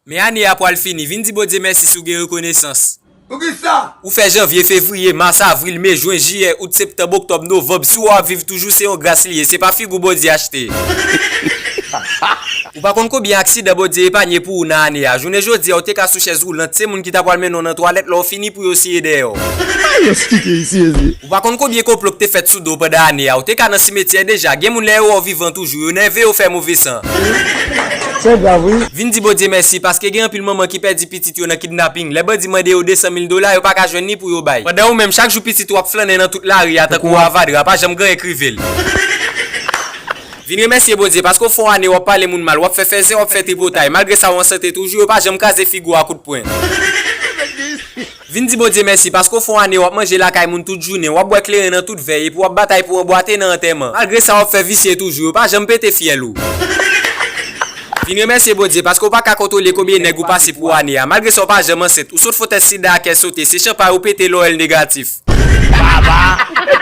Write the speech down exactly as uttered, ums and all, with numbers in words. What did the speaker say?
Men ane a pwal fini, vin di Bondye mèsi si w gen rekonesans. Poukisa? Ou fè janvye, fevriye, mas, avril, me, jen, jiyè, out, septanm, oktòb, novanm, si w ap viv toujou se yon gras li ye, se pa figi w Bondye achte. Ou pa konn konbyen aksidan Bondye epanye pou ou nan ane a. Jounen jodi a, ou te ka sou chèz woulant, se moun ki ta pwal mennen w nan twalèt lè w fini pou yo siye dèyè w. Ay, esplike isi, Jezi. Ou pa konn konbyen konplo k te fèt sou do w pandan ane a. Ou te ka nan simetyè deja. Gen moun lè yo wè w vivan toujou, yo nève, yo fè move san. Se grav, wi. Vin di Bondye mèsi, paske gen anpil manman ki pèdi pitit yo nan kidnaping. Lè bandi mande yo de san mil dola, yo pa ka jwenn ni pou yo bay. Pandan ou menm, chak jou pitit ou ap flannen nan tout lari a tankou avadra, pa janm gen anyen k rive l. Vin remèsye Bondye, paske w fè yon ane w ap pale moun mal, w ap fè fèzè, w ap fè tripotay. Malgre sa, w an sante toujou, yo pa janm kraze figi w a kout pwen. Vin di Bondye mèsi, paske w fè yon ane w ap manje lakay moun tout jounen, w ap bwè kleren nan tout vèy, epi w ap batay pou anbwate nan antèman. Malgre sa, w ap fè visye toujou, yo pa janm pete fyèl ou. Vin remèsye Bondye, paske w pa ka kontwole konbyen nèg ou pase pou ane a. Malgre sa, w pa janm ansent, ou sot fò tès sida a kè sote, se chanpay ou pete lè w wè l negatif. Baba!